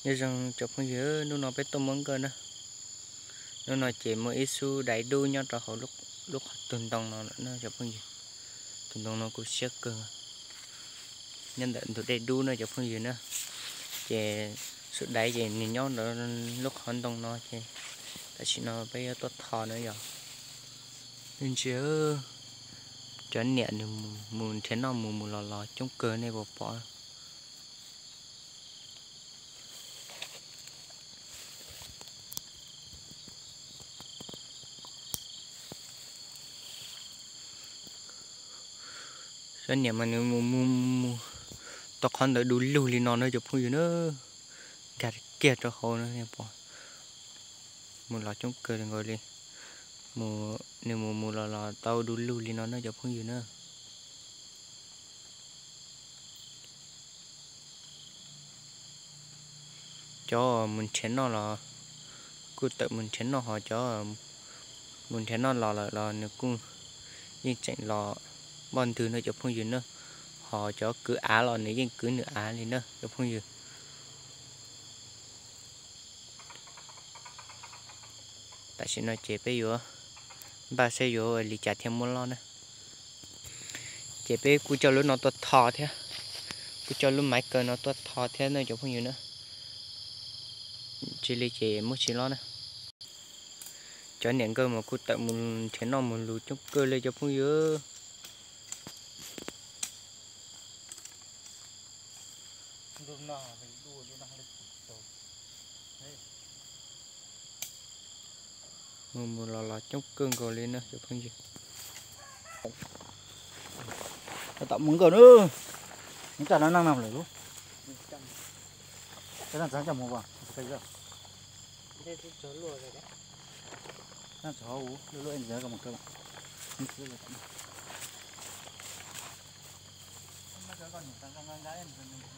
Nyob zoo cov phooj ywg, hnub no peb tuaj muab nkawj na. Hnub no ces muaj ib xub daiv dub nyob rau hauv lub qhov tus ntoo no na cov phooj ywg. Tus ntoo no kuj siab kawg, nyob ntawm ntug dej dub na cov phooj ywg na. Ces xub daiv ces nws nyob ntawm lub qhov ntoo no ces tam sim no peb yuav tuaj tho na yom. Ntsia, cov niam nws mus nrhiav noj mus mus los los coob kawg nej puas pom. Cov niam mas nws mus mus mus tau qhov ntawd du lug li no na cov phooj ywg na, nkag kiag rau hauv no pom. Mus los coob kawg nkaus li, nws mus mus los los tau du lug li no na cov phooj ywg na. Cov mus nrhiav noj los kuj tawm mus nrhiav noj, ho cov mus nrhiav noj los lawm los nws kuj yeej tseem los npoj ntwg no cov phooj ywg na. Ho cov kwv av los nws yeej kwv nws av li na cov phooj ywg. Tam sim no ces peb yuav npaj seb yuav ua li cas thiaj muab loj na. Ces peb kuj coj lub no tuaj tho thiab, kuj coj lub maiv kaw no tuaj tho thiab na cov phooj ywg na. Tsis li ces muab tsis loj na. Cov niam nkawj mas kuj tawm mus nrhiav noj mus lus coob kawg li cov phooj ywg. Mus mus los los coob kawg nkaus li na cov phooj ywg. Tom mus nkawj na, nws coj no neej no lawm lub.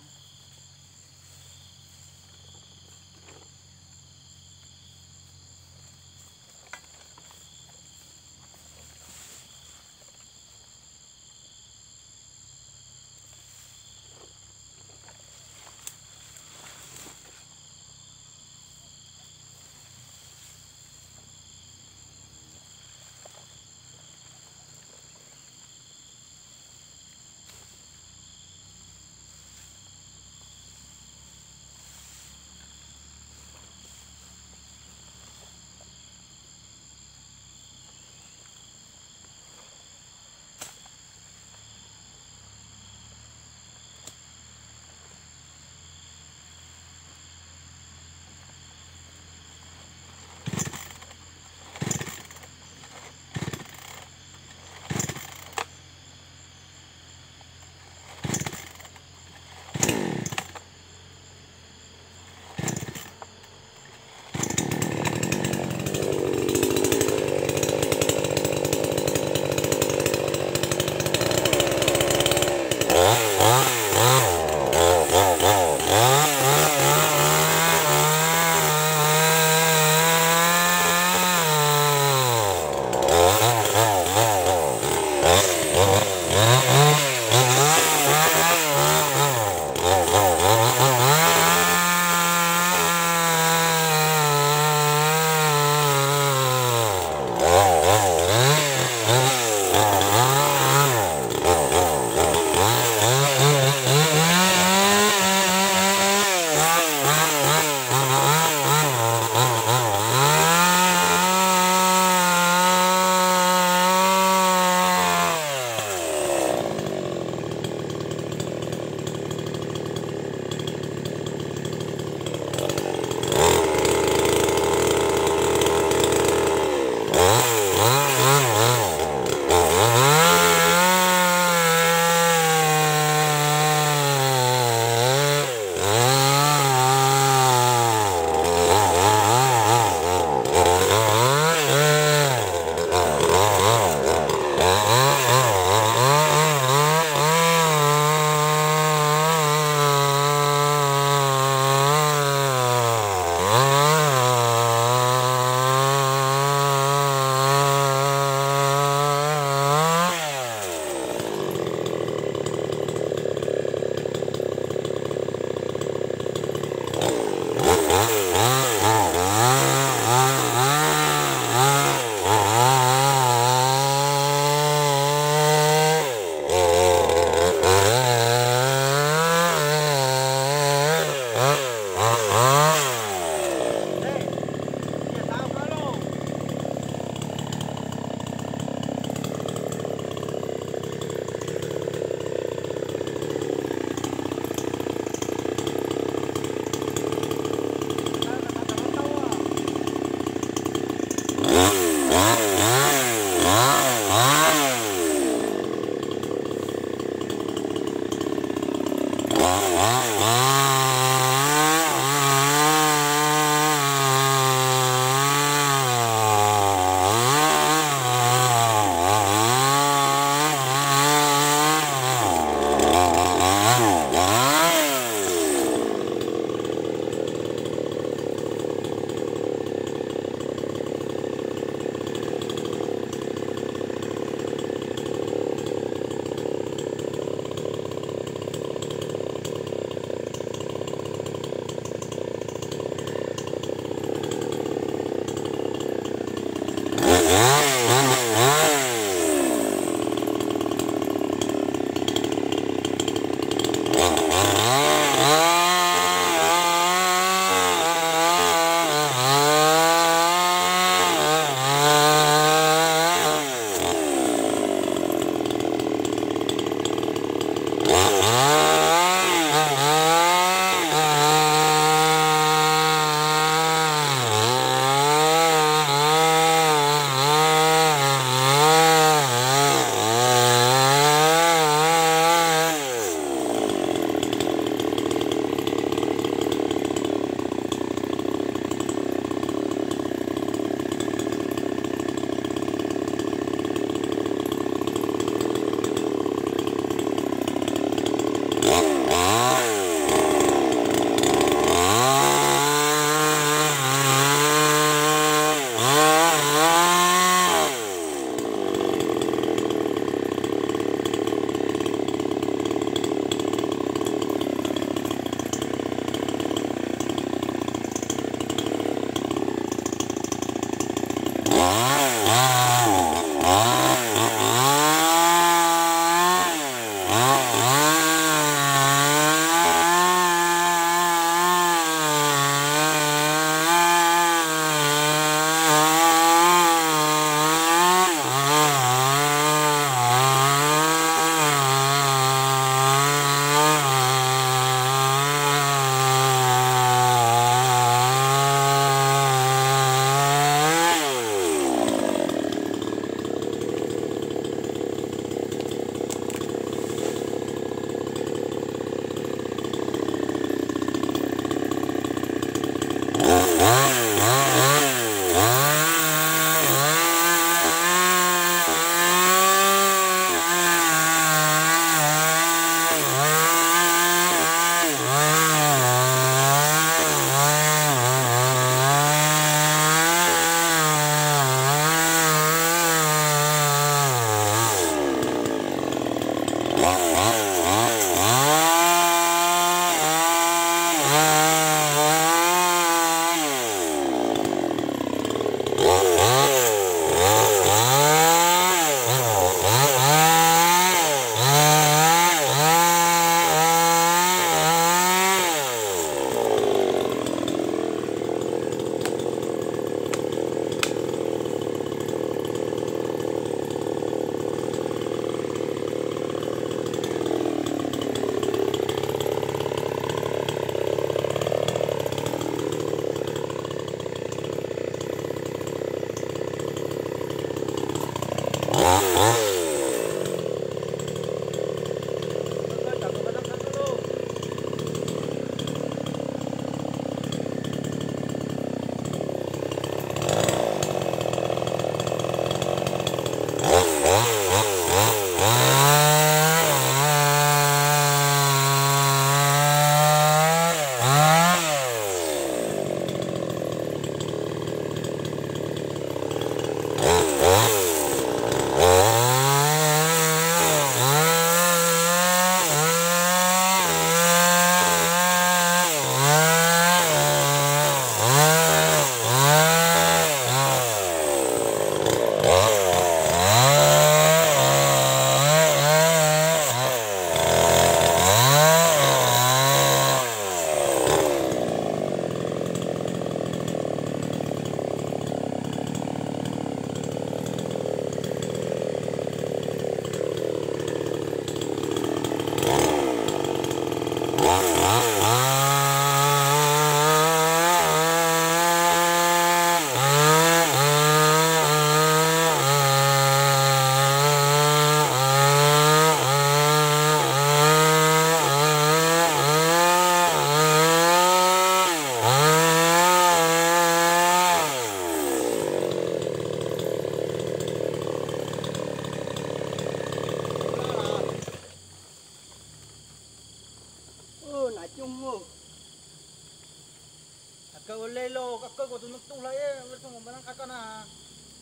Kaw ua le los koj kaw kuas tus ntoo tu hlo, ua le txhob mus npaj nqa koj na.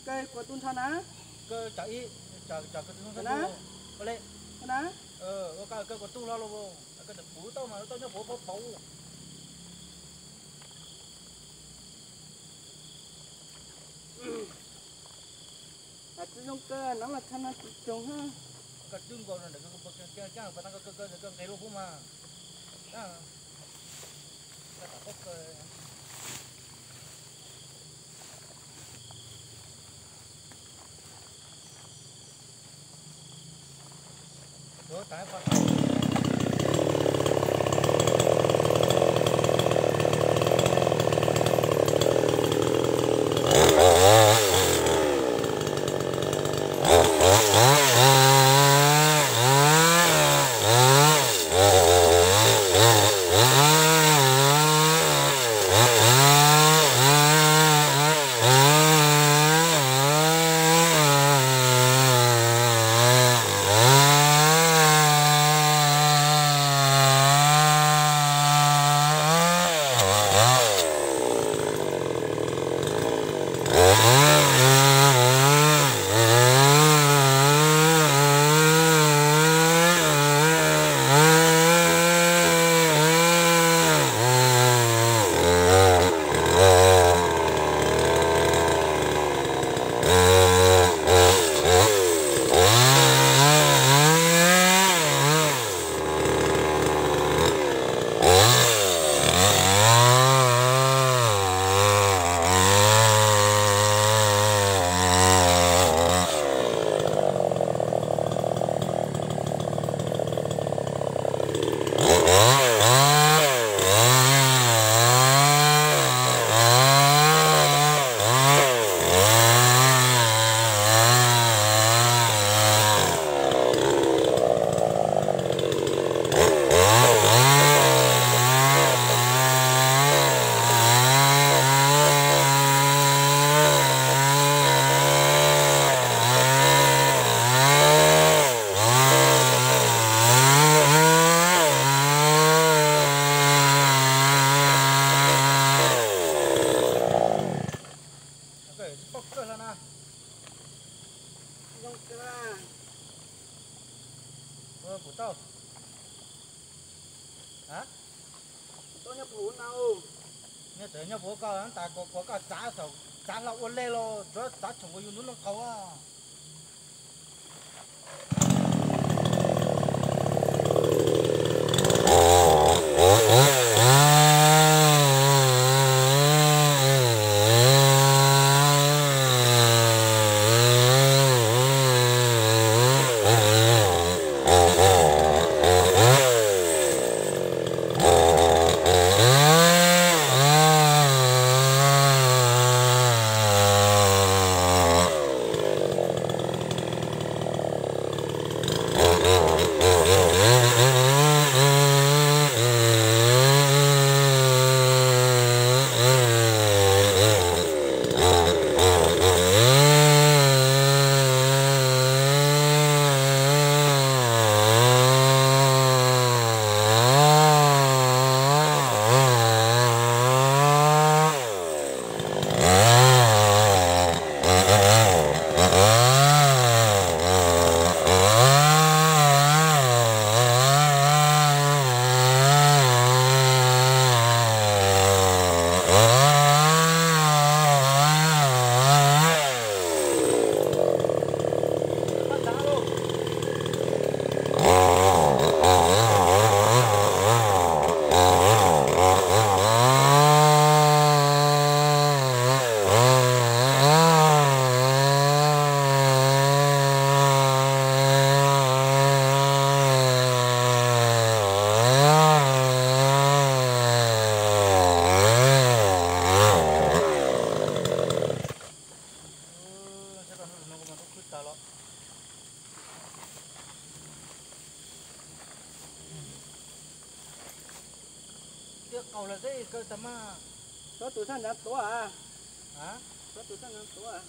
Kaw kuas tus ntshav na. Kaw tsam ib, tsam kaw tus ntoo na. Ua le. Na. Ua kaw kaw kuas tu hlo los, kaw ntawm puv tauj mas lub tauj nyob puv pov pauv. Tsis zoo kaw no los tshaj no tsis tsoog. Koj twb nkaus ntawm koj, koj nqes lub hub mas. Kuv tau. Nyob txawm nyob puv koj tas kuv kuv koj txav saum txav hlau ua le los tsuav txav tshum kuv yus ntub noj qaug. Tiaj qaug lawm xwb, kaw tag mas. Txhob tus sab ntsav tuav. Txhob tus sab ntsav tuav.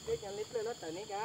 Peb cov li plawg lab tawm ne ka.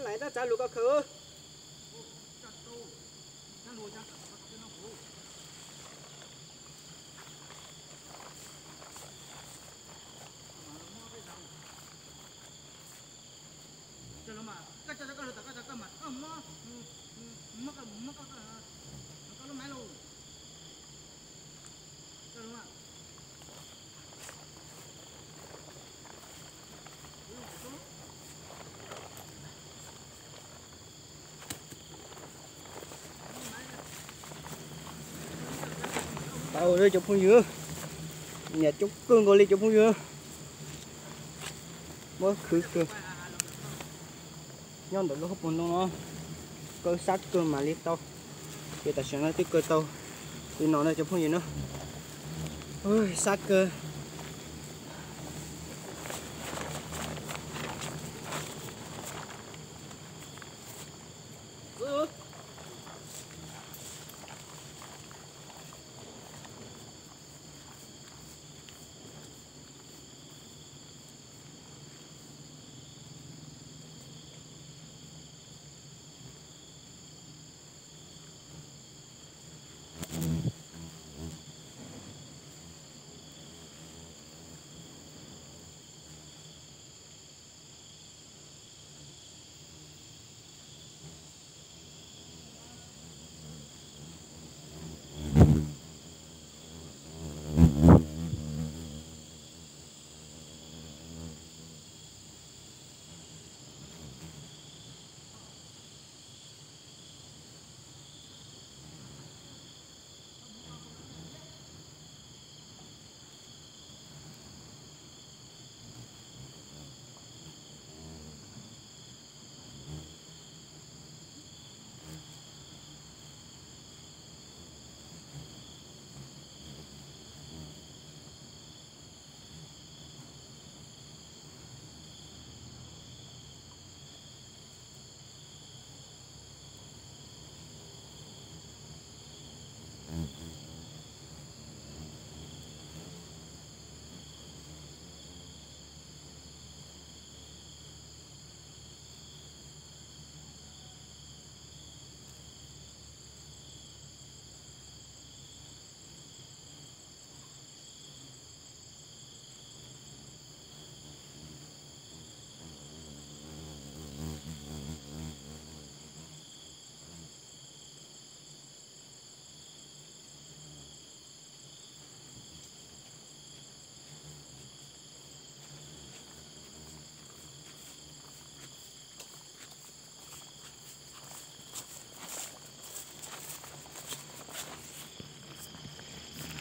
Lais tab tsav lus ko khaws. Tau li cov phooj ywg, niam coob kawg nkaus li cov phooj ywg. Muab khwv kawg. Nyob ntawm lub hauv paus ntoo no, kaw sab kawg mam li tau. Ces tam sim no twb kaw tau li no na cov phooj ywg na. Sab kawg.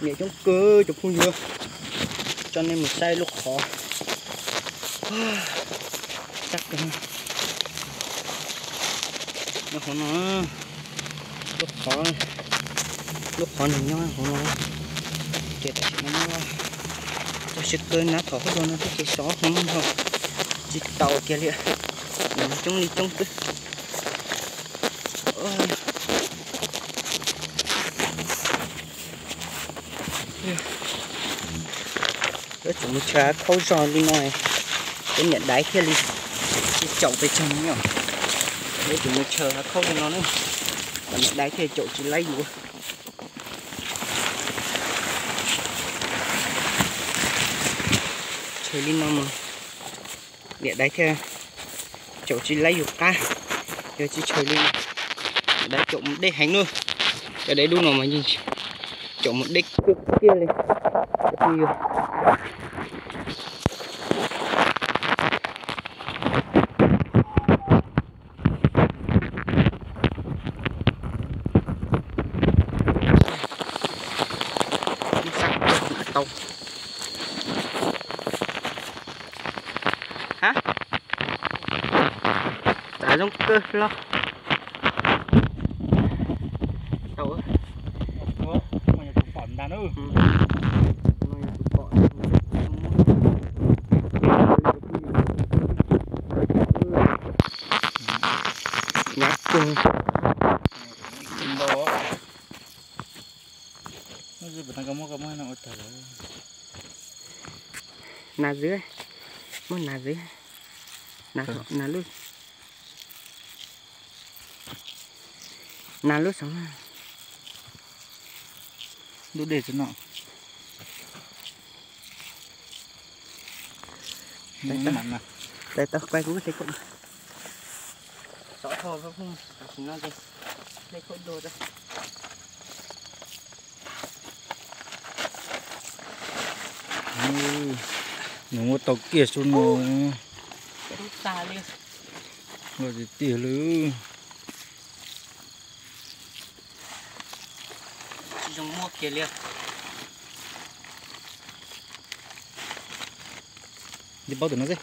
Niam coob kawg cov phooj ywg, coj nej mus saib lub qhov. Tag kawg. Nyob hauv no, lub qhov, lub qhov nws nyob hauv no. Ces tam sim no muab tau siab kawg na, thaum hauj lwm no twb ces sov hauv no tsis tau kiag li, coob li coob xwb. Yuav tsum mus chaw hav khaub zog li no, peb niam daiv thiaj li tsis caum pes tsawg no. Yuav tsum mus chaw hav khaub li no na, kom niam daiv thiaj caum tsis laib yus. Chaw li no mas niam daiv thiaj caum tsis laib yus qab. Yog tsis chaw li no, niam daiv caum mus deb heev na. Cov daiv dub no mas yeej caum mus deb kiag li. Cov phooj ywg, tau. Ha, tsav zoo kawg los. Tau. Hnyav kawg. Nas zwb, muab nas zwb, nas lub, nas lub xov. Lub dej tsis no. Tau, tau, kuv hle khaub dua. Xov dhau, tam sim no ces hle khaub dua. Nws muab tau kiag xub no. Loj tiag tiag li. Tsis zoo muab kiag li. Nws paub tus no xwb.